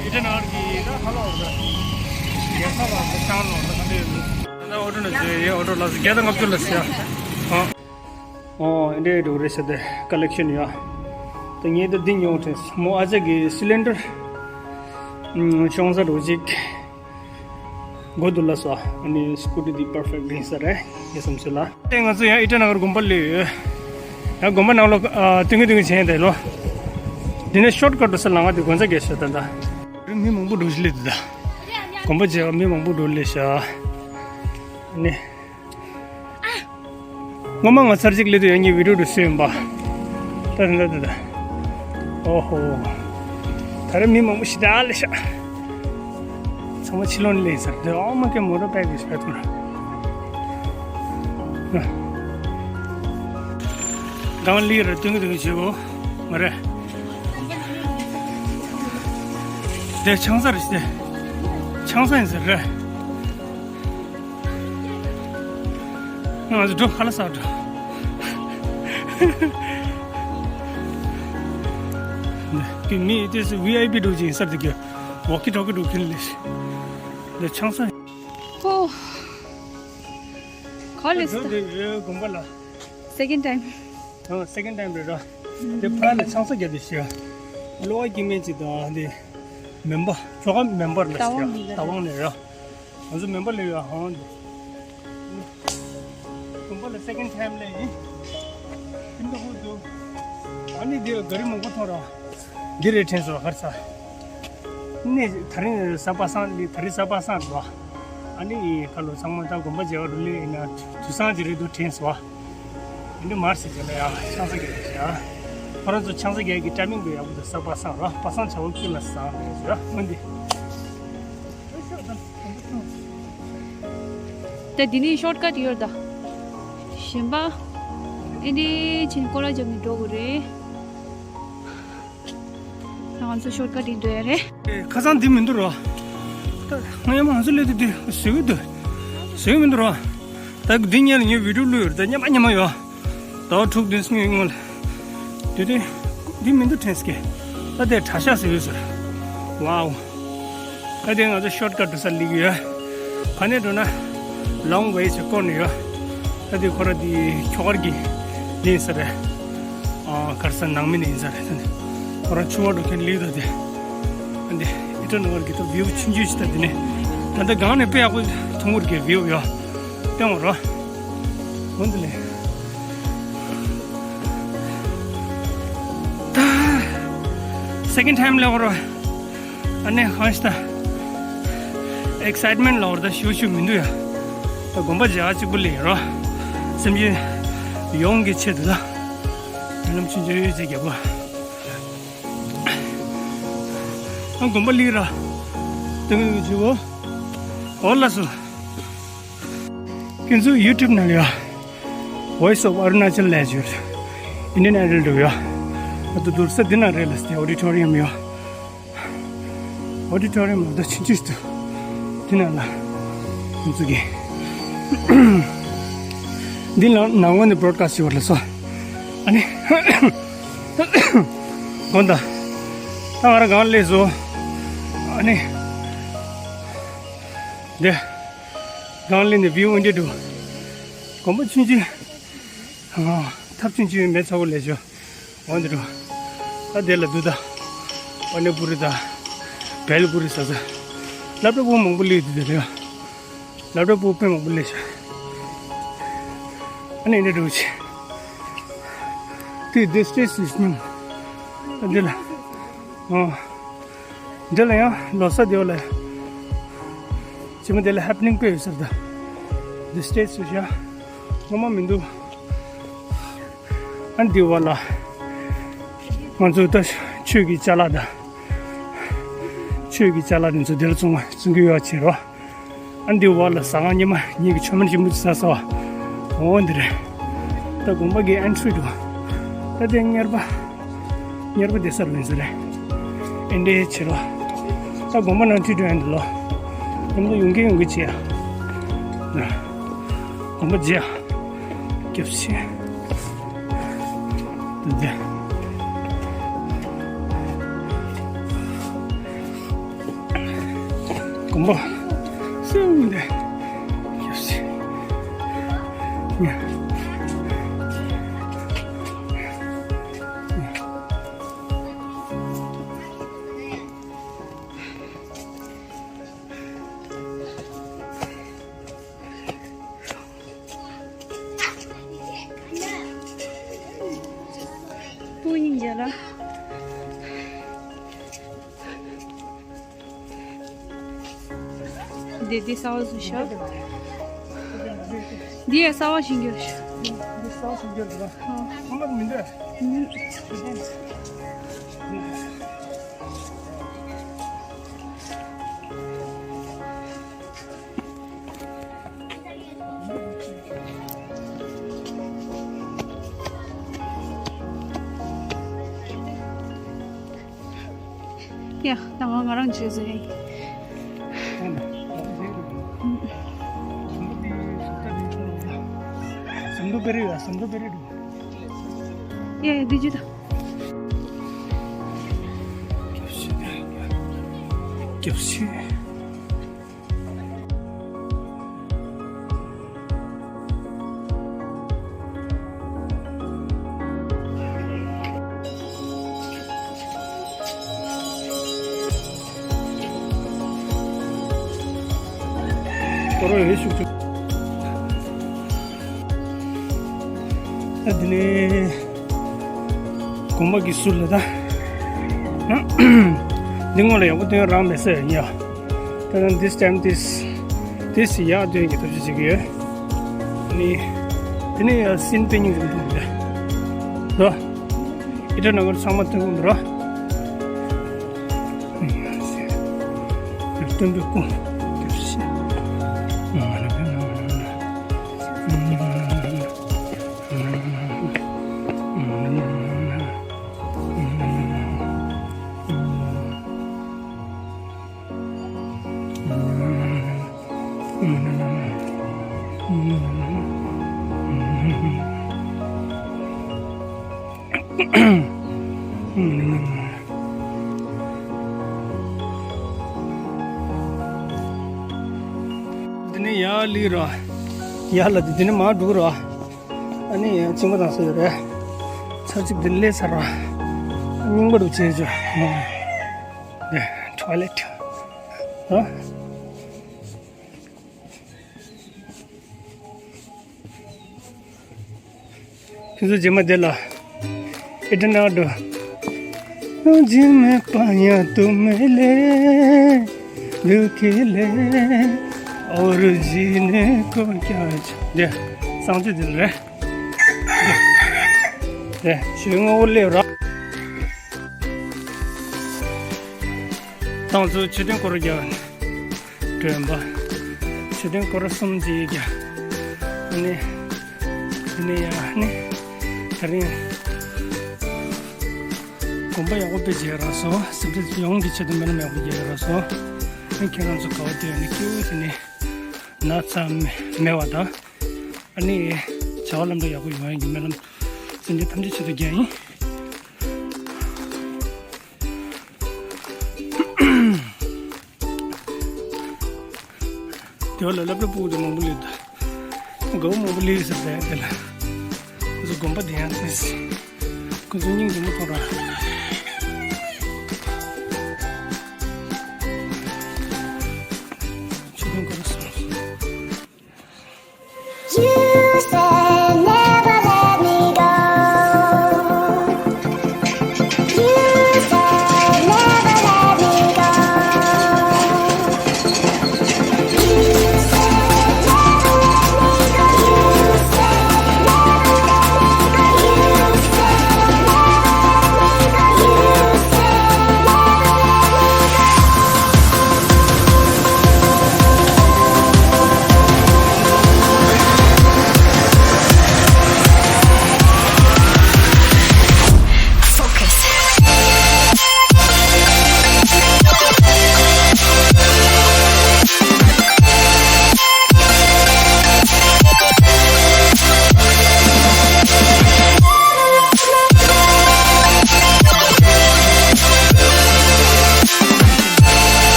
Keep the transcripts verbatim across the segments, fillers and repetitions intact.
ཨི་ཊ་ནག་གི་ད་ཁ་ལོ་རེད། རྒྱལ་ས་ལ་ཤང་ལོ་རེད། ད་འདི་ཡོད། ད་ཨོ་ཊོ་ནས་བཟོས་ཡོད། ཨོ་ཊོ་ལ་བརྒྱ་དང་ལྔ་བཅུ་ལ་ཟེར། ཨ། ཨོ་འདི་འདྲ་རེད་ཟེར་ཏེ་ཀ་ལེག་ཤན་ཡོད། ད་ངས་ད་འདི་ཉོ་དྲན་སོང་། མོ་ཨ་ཅག་གི་སི་ལིན་ཌར་ཤོང་ས་འདྲ་ཅིག་དགོས་འདུག་ལབ་སོང་། ཨ་ནི་སི་ཀུ་ཊི་འདི་པར་ཕེག་ཊི་ཡིན་ས་རེད། ངའི་བསམ་ཚུལ་ལ། ཨེ་ང་ཚོ་ཡང་ཨི་ཊ་ནག་གར་དགོན་པ་སླེབས་ཡོད། ཡང་དགོན་པ་ནང་ལོགས་ཨ་ཏིང་ངེ་ཏིང་ངེ་བྱས་ཡིན་ད་ལོ། འདི་ནས་ཤོར་ཀ་ཊི་འགྲོ་ས་ལམ་ཁ་འདི་དགོན་ས་རྒྱག་ཤག་ད་ད། རི་མི་མང་པོ་འགྲོ་ཞིག་སླེབས་འདུག་ད། དགོན་པ་མཇལ་མི་མང་པོ་འགྲོ་སླེབས་ཤག་ཨ་ནི། སྔོན་མ་ང་ཚར་གཅིག་སླེབས་དུས་ཡང་ངས་བི་ཌི་ཡོ་འདྲ་བཟོས་ཡིན་པ། ད་ད་ད་ད། ཨོ་ཧོ། ད་རེས་མི་མང་པོ་ཞེ་དྲག་སླེབས་ཤག་ཚང་མ་ཕྱི་ལོགས་ནས་སླེབས་ས་རེད། ཨོ་མ་ཀེ་མོ་ཊ་པེག་གི་ཤ་ཐུར། གང་ལི་ར་ཏུང་ཏུང་བྱེད་གོ་མ་རེད། དེ་ཆང་ས་རེད་ཟེར། ཆང་ས་ཡིན་ཟེར་རེད། ང་ཚོ་འགྲོ་ཁ་ལག་ཟ་འགྲོ། འདི་མི་དེ་སུ་ཝི་ཨའི་པི་འགྲོ་ཅིག་ཡིན་ས་རེད། དེ་གི་ཝོ་ཀི་ཊོ་ཀི་འགྲོ་མཁན་ལས། འདི་ཆང་ས། ཧོ། ག་ལས་འགྲོ་ས། དེ་རེད་དགོན་པ་ལ། སེ་ཀེན་ཌི་ཊའིམ། ཨ་སེ་ཀེན་ཌི་ཊའིམ་རེད་ར། དེ་ཕར་ལ་ཆང་ས་རྒྱག་དེ་ཤི། གློ་བ་སྐྱེ་མེད་ཅིག་དང་དེ། མེམ་བྷར་ཁྱོ་ག་མེམ་བྷར་ལ་ཟེར་ཡ། རྟ་དབང་ནས་ར། ང་ཚོ་མེམ་བྷར་ལ་ཡོད་ཧང་འདི། དགོན་པ་ལ་སེ་ཀེན་ཌི་ཊའིམ་ལ་ཡིན། ཁྱིམ་ཐོག་ཧུད་དུ། ཨ་ནི་འདི་ག་རི་མང་པོ་མཐོང་ར། འདི་རེད་དྲན་སོང་གར་ས། ནི་དེ་རིང་གཟའ་པ་སངས། འདི་དེ་རིང་གཟའ་པ་སངས་རེད་བ། ཨ་ནི་ཁ་ལོ་ཚང་མ་ད་དགོན་པ་མཇལ་བ་རུ་ལེ་ཡིན་ན་དུས་སང་ཅིག་རེད་འདུག་དྲན་སོང་བ། འདི་མར་སི་ཇི་ལ་ཡ་ཆང་ས་རྒྱག་གི་ཡ། ཁོ་རང་ཚོ་ཆང་ས་རྒྱག་གི་ཊའི་མིང་དུ་ཡག་པོ་འདུག་གཟའ་པ་སངས་ར། པ་སངས་བྱ་བ་ཀུན་ལ་བཟང་རེད་ཟེར་ར་སྔོན་འདི། ད་འདི་ནས་ཤོར་ཀ་ཊི་ཡོད་ད། གཞན་པ། ཨེ་འདྲའི་ཕྱིན་སྐོར་ར་རྒྱབ་ནས་འགྲོ་དགོས་རེད། ང་ཚོ་ཤོར་ཀ་ཊི་འགྲོ་ཡ་རེད། ཁ་སང་འདི་མི་འདུག་རོ། ད་ང་ཡང་ང་ཚོ་སླེབས་དུས་འདི་བཟོས་ཀྱི་འདུག་བཟོས་ཀྱི་མི་འདུག་རོ། ད་འདི་ཉལ་ལ་ངས་བི་ཌི་ཡོ་བླུགས་ཡོད་རེད། ད་སྙམ་པ་སྙམ་པ་ཡོད། ཟླ་བ་དྲུག་བདུན་སྔོན་ལ། དེ་དུས་འདི་མི་འདུག་དྲན་སྐད། ད་དེ་གྲྭ་ཤག་ཟེར་ཡོད་ཟེར། ཝའོ། ད་དེ་ང་ཚོ་ཤོར་ཀ་ཊི་འགྲོ་ས་སླེབས་ཡོད། ཕ་ནས་འགྲོ་ན་ལོང་ཝེ་ཟེར་བཀོད་ནས་ཡོད། ད་དེ་ཁོ་ར་དེ་ཁྱོ་གར་གྱི་འདི་ཡིན་ས་རེད། ཨ་གར་ས་ནང་མི་ནས་ཡིན་ས་རེད། ད་དེ་ཁོ་ར་ཆུང་བ་འགྲོ་མཁན་ལིའུ་ད་དེ། ད་དེ་ཨི་ཊ་ནག་གི་ད་བིའུ་ཆུང་ཆུང་ཞིག་ད་དེ་ནས། ད་ལྟ་སྒང་ནས་དཔེ་ཡག་པོ་མཐོང་གི་རེད། བིའུ་ཡོད། སྟོན་བ་རོ། འོན་ཏེ་ལེ། ད་སེ་ཀེན་ཌི་ཊའིམ་ལ་བར་ཨ་ནི་ཧང་ཤི་ད་ཨེག་སའི་ཊི་མེན་ཊི་ལ་བར་ད་ཞུ་ཞུ་མི་འདུག་ཡ། ད་དགོན་པ་མཇལ་གཅིག་པུ་ལེ་རོ། སེམས་ཅན་ཡོངས་ཀྱི་ཆེད་དུ་ད་ཡུན་ནམ་ཆུང་ཆུང་ཡོད་ཅེས་རྒྱབ་པ། ཨ་དགོན་པ་ལི་ར། ཏིང་ངེ་གི་ཆུ་བོ། འོ་ལགས་སོ། ཁྱེད་ཚོ་ཡུ་ཊུབ་ནང་ལ་ཡ། Voice of Arunachal ལབ་ཡོད། Indian Idol འགྲོ་ཡ། ཨ་ཏུ་དུར་ས་འདི་ན་རེད་ལ་སྟེ་ཨོ་ཌི་ཊོ་རི་ཡམ་ཡ། ཨོ་ཌི་ཊོ་རི་ཡམ་ལ་ད་ཕྱིན་ཆད་དུ་འདི་ན་ལ་ཁྱེད་ཚོ་གི་འདི་ལ་ནང་ལོགས་ནས་བྷོ་རོཌ་ཀ་སི་ཊི་ཡོད་ལ་སོ། ཨ་ནི་དགོན་ད་ད་ང་རང་གང་སླེབས་སོ། ཨ་ནི་འདི། གང་ལེན་ནས་བིའུ་འོན་ཏེ་འགྲོ། དགོན་པ་ཆུང་ཆུང་། ཨ་ཐབ་ཆུང་ཆུང་མེད་ཚ་བོ་ལས་ཤོ། འོན་ཏེ་འགྲོ། ད་དེ་ལ་འདུག་ད། པ་ནི་པུ་རི་ད། བེལ་པུ་རི་ཟ་ཟ། སློབ་གྲྭ་པོ་མང་པོ་སླེབས་འདུག་དེ་ལ། སློབ་གྲྭ་པོ་དཔེ་མང་པོ་སླེབས་ཤག་ཨ་ནི་འདི་འགྲོ་ཆེ། དེ་དེ་སི་ཊེ་ཇི་སུ་སྙིང་། ད་འདི་ལ། ཨོ། འདི་ལ་ཡང་ལོ་གསར་དེ་བ་ལ། ཅི་མ་དེ་ལ་ཧེ་པི་ནིང་དཔེ་ཡོད་ཟེར་ད། འདི་སི་ཊེ་ཇི་སུ་ཤ། ངོ་མ་མི་འདུག་ཨ་འདི་བ་ལ། ང་ཚོ་ད་ཆོས་ཀྱི་ཅ་ལག་ད། ཆོས་ཀྱི་ཅ་ལག་དེ་ཚོ་འདི་ལ་བཙོང་བ་བཙོང་གི་ཡོད་ཕྱིར་རོ། ཨ་འདི་བ་ལ་ཟ་ཁང་ཉི་མ་ཉིན་གྱི་མཆོད་མེ་ཆེན་པོ་ཟ་ཟ་བ། འོ་འདི་རེད། ད་དགོན་པ་གི་ཨེན་ཊི་རི་འདུག་ད་དེ་གཉེར་པ། གཉེར་པ་དེ་སར་ལེན་ས་རེད། ཨེ་འདྲའི་ཕྱིར་རོ། ད་དགོན་པ་ནང་ཁྲིད་འགྲོ་ཡ་འདི་ལོ། ཉམས་ལ་ཡོང་གི་ཡོང་གི་བྱེད་ཡ། དགོན་པ་མཇལ་ཡ། སྐྱབས་ཆེ། འདི་འདི། དགོན་པ་སེམས་འདི་སྐྱབས་སེ་ཉ། སྤུ་གཉིས་མཇལ་ལ། འདི་འདི་གསར་བ་བཟོས་ཤག་འདི་ཡང་གསར་བ་ཞིག་འགྱུར་ཤག་འདི་གསར་བ་ཞིག་འགྱུར་འདུག་ཨ། ཁོང་མ་མི་འདུག་ཡ། ད་ང་ང་རང་བྱོས་ཟེར། ཟམ་དུ་བེ་རི་ཡ། ཟམ་དུ་བེ་རི་འདུག་ཡ་ཡ། འདི་ཅི་ད། སྐྱབས་སེ། ད་དེ་ནས་དགོན་པ་གི་ཟུར་ལ་ད། འདི་སྔོན་ལ་ཡག་པོ་སྟོན་རག་མེད་ས་ཡིན་ཡ། ད་ནང་this time this this ཡག་སྟོན་གྱི་ཐབས་ཤེས་བྱེད་ཀྱི་ཡོད། ནི། དེ་ནས་ཡང་སིན་དཔེ་རྙིང་ཙམ་མཐོང་གི་རེད། རོ། ཨི་ཏྲ་ནགར་ཚང་མ་སྟོན་གོ་འདུག་རོ། སྟོན་པའི་སྐུ། འདི་ནས་ཡར་སླེབས་ར། ཡར་ལ་འདི་ནས་མར་འགྲོ་ར། ཨ་ནི་ཡང་གཅིན་པ་དང་སོ་ཡོད་རེད། ཚར་གཅིག་འདི་ནས་སླེབས་ཚར་ར། རྙིང་པ་རུ་བྱས་བྱོས། ཨ། toilet། ཨ། ཁྱེད་ཚོ་རྗེས་མ་དེ་ལ་ཨེ་ཏྲ་ནག་འགྲོ། རྗེས་མ་པ་ཡ་ཏུ་མེ་ལེ་རུ་ཁེ་ལེ་ཨོ་རུ་ཇི་ནེ་ཀོ་ཀྱ་ཆ། དེ་གསང་སྤྱོད་དེ་རེད། དེ་ཞོལ་ངོ་བོ་སླེབས་ར། ཏང་ཙུའུ་མཆོད་རྟེན་སྐོར་རྒྱག་ནས། སྒྲོན་པ། མཆོད་རྟེན་སྐོར་གསུམ་ཅིག་རྒྱག་ནི། དེ་ནས་ཡང་ནི། ད་རིང་དགོན་པ་ཡག་པོ་དཔེ་མཇལ་རག་སོང་། སེམས་ཁྲལ་ཡོང་གི་ཆེད་དུ་སྨོན་ལམ་ཡག་པོ་རྒྱག་རག་སོང་། ཨ་ནི་ཁྱེད་རང་ཚོ་ག་བ་བསྡད་ཡོད་ན་སྐྱིད་པོ་བྱས་ནས་ན་ཚ་མེད་པ་དང་། ཨ་ནི་བྱ་བ་ལམ་འགྲོ་ཡག་པོ་ཡོང་ཡག་གི་སྨོན་ལམ་སེམས་ཅན་ཐམས་ཅད་ཆེད་དུ་རྒྱག་ཡིན། དེ་བ་ལ་སློབ་གྲྭ་ཕྲུ་གུ་དེ་མང་པོ་སླེབས་འདུག་དགའ་པོ་མང་པོ་སླེབས་ཟེར་བས་དེ་ལ། ཁོ་ཚོ་དགོན་པ་དེ་ཡང་ཏིས། ཁོ་ཚོ་སྙིང་རྗེ་མོ་མཐོང་ར། ཆུ་དོན་སྐོར་སོང་།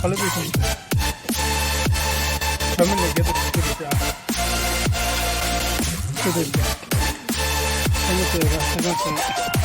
ག་ལེ་དུ་སོང་། ཁྲ་མི་ལ་རྒྱ་དུ་ཁྲི་རེད་ཨ། ཁྲི་རེད་ཀྱ། ཨ་ནི་ཁྲི་རེད་ཁྲི་རེད་ཁྲི།